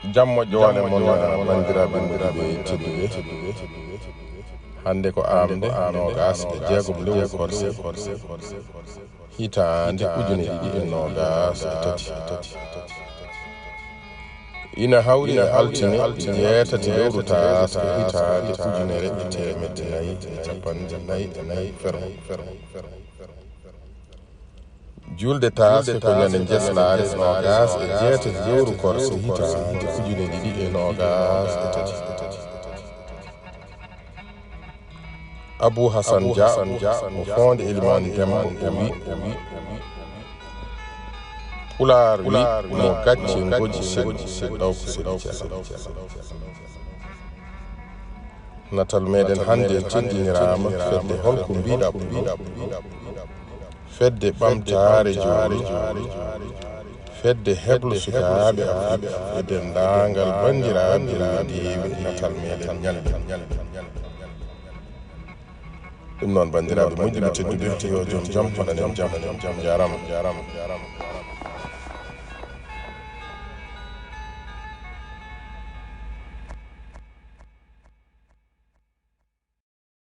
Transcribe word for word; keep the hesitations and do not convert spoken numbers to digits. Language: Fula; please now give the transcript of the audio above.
Jam moƴƴo wone mon, bandiraaɓe moƴƴuɓe tedduɓe. Hannde ko aamde noogas e jeegom lewru korse, hitaande ujune ɗiɗi e noogas e tati. Ina hawri e altine jeetati lewru taaske hitaande ujunere e teemedde nayi e capanɗe nayi e nayi fermo. Julde taaske ko ñande njeslaare noogas e jeetati lewru korse hitaande ujune ɗiɗi e noogas e tati. Abou Hassan Dia mo Foonde Elimane Demba o wi, Pulaar wi, mo gacce ngoji seɗi, taw ko seɗi cella. Natal meɗen hannde teddiniraama fedde Holko Mbiɗa Pulaar. Fedde ɓamtaare jooni, fedde heblo sukaaɓe Afrik e denndaangal banndiraaɓe rendiiɓe natal meɗen ñalli. Ɗum noon, banndiraaɓe moƴƴuɓe tedduɓe, yo joom jam waɗan en jam. Jaaraama.